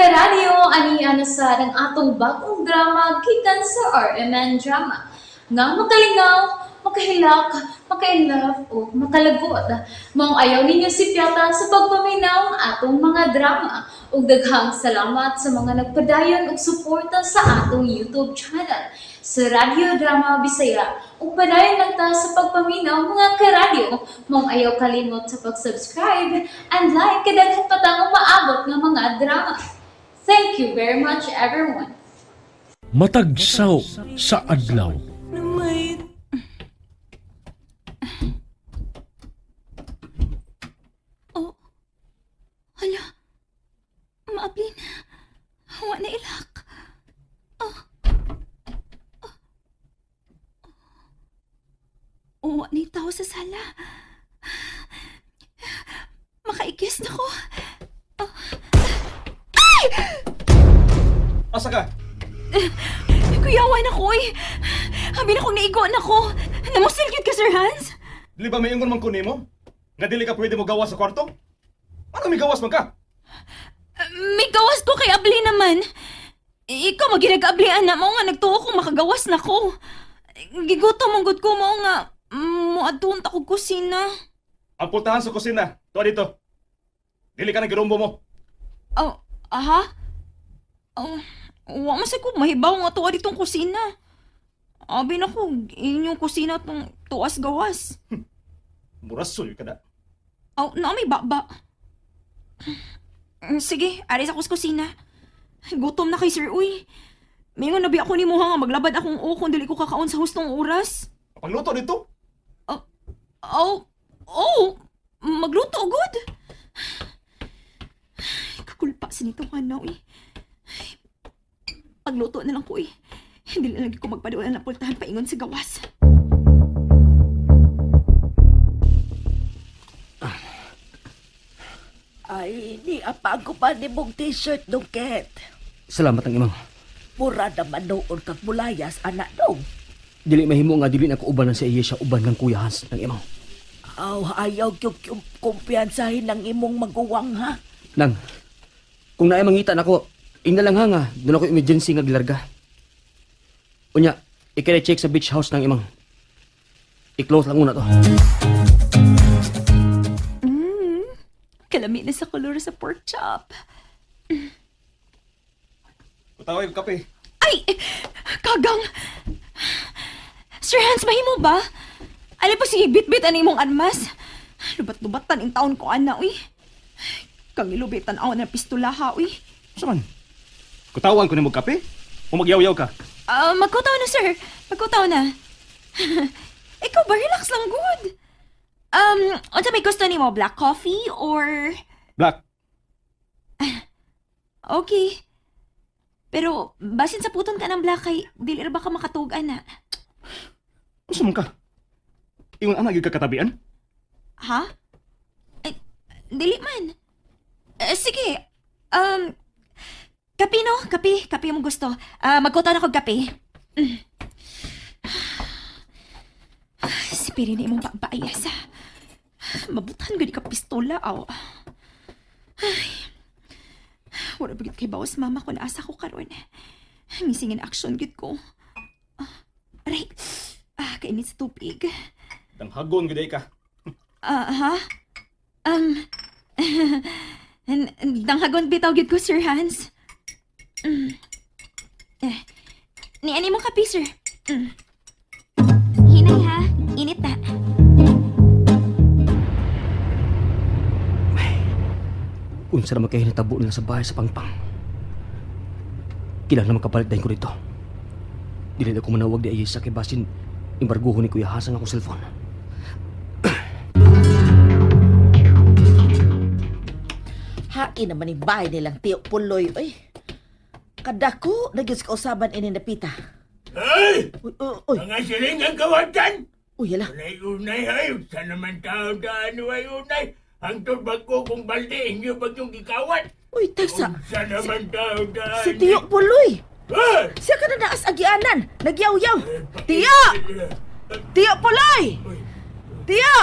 Karadyo, ani na sa ang atong bagong drama gikan sa RMN Drama. Nga makalingaw, makahilak, makainlove o makalagot. Maong ayaw ninyo sipyata sa pagpaminaw ang atong mga drama. Ug daghang salamat sa mga nagpadayon og suporta sa atong YouTube channel sa Radyo Drama Bisaya. Ug padayon lang ta sa pagpaminaw, mga karadyo. Maong ayaw kalimot sa pag-subscribe and like kay daghan pa tang umaabot nga mga drama. Thank you very much, everyone. Matagsaw sa adlaw. Oh. Hala. Maablin. Wa na ilak. Oh. Oh. Oh, wa na tao sa sala. Makaigis na ko. Asa ka? Kuyawan ako eh. Habi na kong naigo na ko. Namusilkit ka, Sir Hans? Dili ba may ingon man ko nimo? Nga dili ka pwede mo gawas sa kwarto? Ano may gawas man ka? May gawas ko kay Abli naman. Ikaw maginag-ablian na mo nga nagtuo ko makagawas na ko. Gigutom ang gud ko mo nga moadtuon ta kog kusina. Ang pultahan sa kusina, tuwa dito. Dili ka nagirumbo mo. Oh, aha? Oh, wa man sa ko mahibaw nga tuwa ditong kusina. Abi na ko, inyong kusina tong tuas gawas. Murasoy ka na. Oh, na may baba. Sige, aris ako sa kusina. Gutom na kay Sir Uy. Mingon na bi ako ni Muha nga maglabad akong o kung dili ko kakaon sa hustong oras. Pagluto dito. Oh, oh, magluto good. Kakulpa sa nito ka na, uy. Pagluto na lang ko, eh. Hindi na lagi ko magpadula ng pultahan paingon sa gawas. Ay, ni apa ko pa ni mong t-shirt dong, Ket. Salamat ang imang. Mura naman noon kag mulayas, anak dong. Dili mahimo nga dili na ko uban sa iya siya uban ng Kuya Hans ng imang. Aw, ayaw gyud yung kumpiyansahin ng imong maguwang, ha? Nang, kung naay mangita nako, ingna lang ha nga, doon ako emergency nga gilarga. Unya, ikere-check sa beach house ng imang. I-close lang una to. Kalami na sa kolor sa pork chop. Utaway og kape. Ay! Kagang! Sir Hans, mahimo ba? Ano pa sige bit-bit ang imong armas? Lubat-lubatan ang taon ko, ana, uy. Kang ilubitan ako ng pistola, ha, uy. Asa man? Kutawan ko nimo kape? O magyaw-yaw ka? Ah, magkutaw na, sir. Magkutaw na. Ikaw ba, relax lang, good. Unsa may gusto nimo, black coffee or... Black. Okay. Pero, basin sa puton ka ng black kay, dili ra ba ka makatug, ana? Asa man ka? Ingon ana gyud ka katabian? Ha? Ay, dili man. Eh, sige. Kape no? Kape. Kape mo gusto. Ah, magkutaw na kog kape. Mm. Si Piri na imong pabayas, ah. Mabutan gani ka pistola, aw. Ay. Wala ba gid kay bawas mama ko naasa ko karon. Missing in action gid ko. Ah, aray. Ah, kainit sa tubig. Danghagon gyud ay ka. Ah, ha? Um, danghagon bitaw gyud ko, Sir Hans. Mm. Eh, ni ani mo kape, sir. Mm. Hinay ha, init na. Unsa naman kayo natabo nila sa bahay sa pangpang. Kailangan makabalik dahil ko dito. Dili na ko manawag di ay sa kay basin embargoho ni Kuya Hasan akong cellphone. Hain naman yung bahay nilang Tiyo Puloy, oy. Kadako, nagyos kausaban ini napita. Ay! Uy, uy, uy, Mga siling ang kawatan! uy, yala. Unay-unay ay, sa naman tao daan ay unay. Hangtod bago kong balde, inyo bagyong gikawat. Uy, tagsa. Sa naman tao daan. Si Tiyo Puloy. Ay! Siya ka na naas agianan. Nagyaw-yaw. Tiyo! Tiyo Puloy! Tiyo!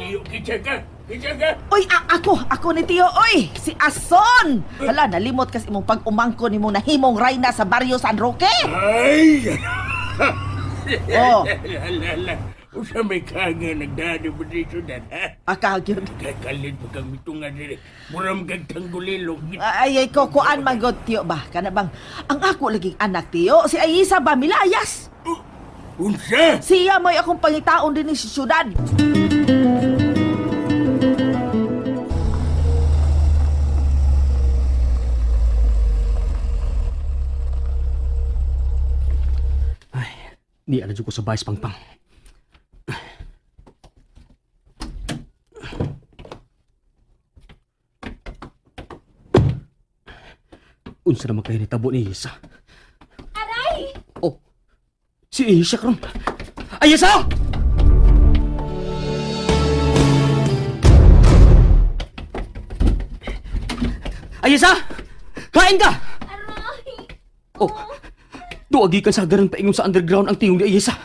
Tiyo kita ka. Kinsa ka? Uy, ako ni Tiyo, oy! Si Ason! Hala, nalimot kasi imong pag-umangko ni mong nahimong rayna sa baryo San Roque. Ay! Oh. Hala, hala. Usa may ka nga nagdaan mo dito dan, ha? Aka, gyud. Kakalit pa kang mitungan diri. Mura magkag tanggulilog. Ay, ay, ko, kuan man god, Tiyo ba? Kana bang, ang ako laging anak, Tiyo, si Ayisa ba, milayas? Unsa? Siya mo'y akong pangitaon din sa syudad. Ay, di ala jud ko sa bayas pangpang. Unsa naman kayo nitabo ni Isa? Aray! Oh, si Isha karon. Ay, Isa! Ay, Isa! Kain ka! Aray! Oh, duagi kan sa hagdanan paingon sa underground ang tingog ni Ayesa.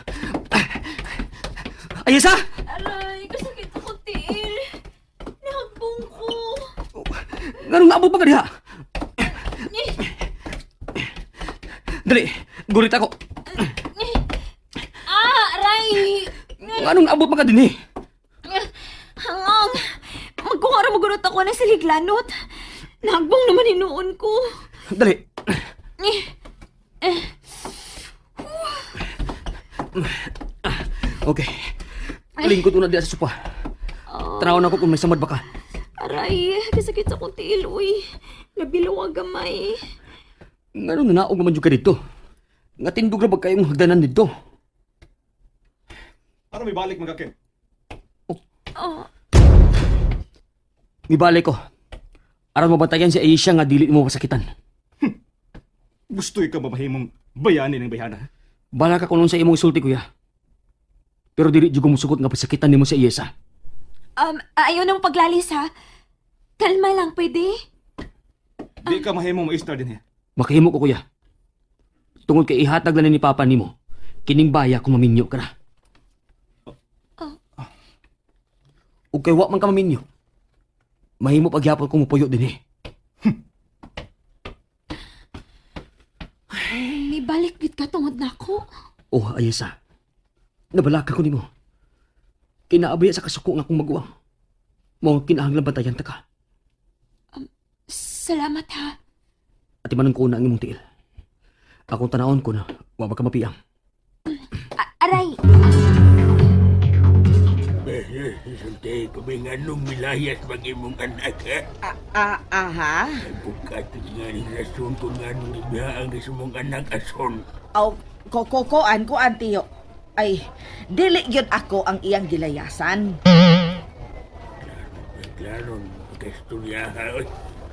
Ayesa! Aray! Kasakit ako tiil. Nahagbong ko. Nganong naabot pa ka diha? Dali, gurit ako. Ah! Aray! Nganong naabot pa ka din eh? Hangang! Magkuha ra magurot ako na sa liglanot. Nahagbong naman hinuon ko. Dali. Okay. Lingkod una diha sa sopa. Tanaw na ko kung may samad ba ka. Aray, kasakit sa akong tiil, uy. Nabilaw ang gamay. Nganong nanaog naman jud ka dito? Nga tindog ra ba kayong hagdanan dito? Ano may balik mga Ken? Oh, Mibalik ko. Aron mabantayan si Aisha nga dili mo masakitan. Gusto ka mamahimong bayani ng bayana. Bala ka kunon sa imong isulti kuya. Pero dili jud ko musugot nga pasakitan nimo si Ayesa. Ayaw nang paglalis, ha? Kalma lang, pwede? Di ka mahimong maistar din eh. Makahimo ko kuya. Tungod kay ihatag lang ni papa nimo kining baya kung maminyo ka na. Ug kay wa man ka maminyo. Mahimo pagyapon kung mupuyo din eh. May balik gid ka tungod na ako. Oh, Ayesa. Nabalaka ko nimo. Kinaabaya sa kasuko nga akong maguwang. Mao ang kinahanglan bantayan ta ka. Salamat, ha? At imanon ko na ang imong tiil. Akong tanawon ko na wa ba ka mapiang. Aray! Sulti ko ba nga nung milayas bang imong anak, ha? Ah, ah, aha. Bukatot nga ni rason kung nga nung ibihaan ka sa mong anak ason. Aw, ko, ko, kuan, kuan, Tiyo. Ay, dili gyud ako ang iyang gilayasan. Klaro, magkasturya ha.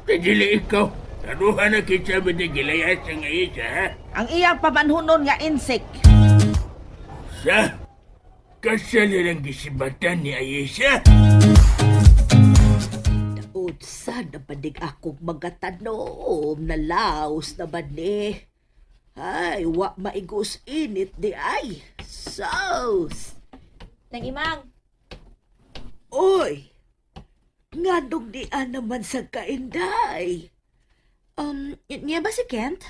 Dili ikaw. Taruhan na kita ba na gilayas ang isa, ha? Ang iyang pamanhunon nga insect. Sa? Kasal ang gisibatan ni Ayesha. Unsa na banig akong mga tanom na laos na ba ni? Ay, wa maigos init di ay. Sos! Nang imang. Oy! Nganong di naman sa kainday? Niya ba si Kent?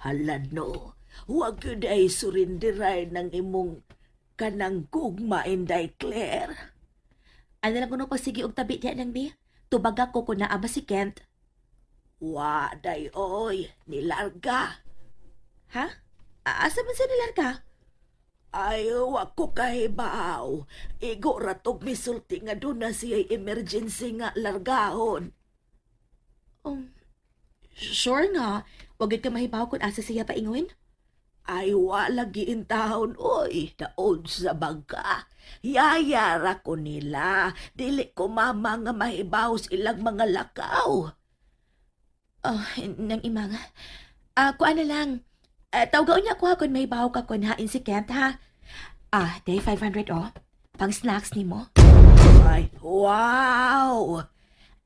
Hala no, huwag yun ay surindiray ng imong kanang gugma inday Claire. Ano lang kuno pagsige og tabi diya nang bi? Tubaga ko kun naa ba si Kent. Wa day oy, nilarga. Ha? Asa man sa nilarga? Ay, wa ko kahibaw. Igo ratog misulti nga doon na siya emergency nga largahon. Sure nga. Wag gid ka mahibaw kung asa siya paingon. Ay, wa lagi in taon, oy, daon sa bangka. Yayara ko nila, dili ko mama nga mahibaw sa ilang mga lakaw. Oh, nang imang. Ah, kuan na lang. Tawgaon niya ako ha kung mahibaw ka kung hain si Kent ha. Ah, day 500 oh. Pang snacks nimo. Ay, wow!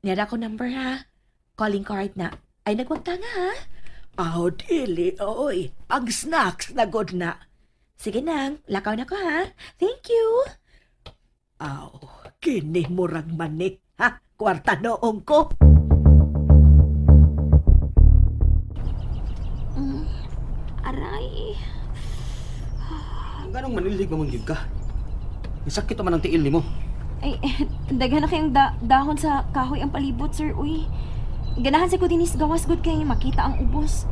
Nira ko number ha. Calling card na. Ay nagwagta nga ha. Aw, dili, oy, pang snacks na good na. Sige nang, lakaw na ko ha. Thank you. Aw, Kini murag mani, ha? Kwarta noong ko. Aray. Ganong manilhig man gyud ka. Sakit man ang tiil nimo. Ay, daghan na kayong dahon sa kahoy ang palibot, sir. Uy, ganahan sa ko dinis gawas gud kay makita ang ubos.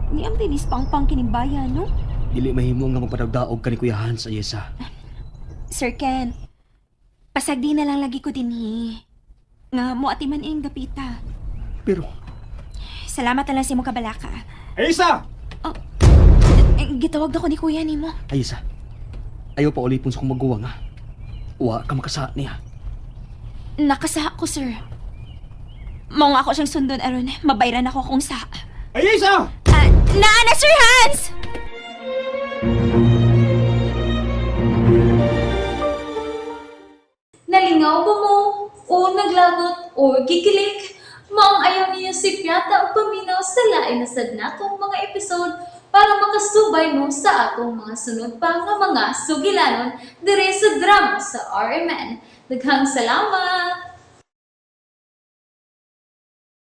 Niam dinis pangpang kinimbaya, no? Dili mahimo nga magpadagdaog ka ni Kuya Hans, Ayesa. Sir Ken, pasagdi na lang lagi ko dinhi. Nga mo ati man ing dapita. Pero Salamat na lang sa imong kabalaka. Ayesa! Eh, gitawag na ko ni kuya nimo. Ayesa, ayaw pa ulipon sa kong maguwang ha. Wa ka makasa niya. Nakasaha ko, sir. Mao nga ako siyang sundon aron mabayran ako kung sa. Ayesa! Ah, naa na, Sir Hans! Nalingaw ba mo? O naglagot o gikilig? Maong ayaw niyo si Piata o paminaw sa lain na sad natong mga episode para makasubay mo sa atong mga sunod pa nga mga sugilanon dire sa drama sa RMN. Daghang salamat!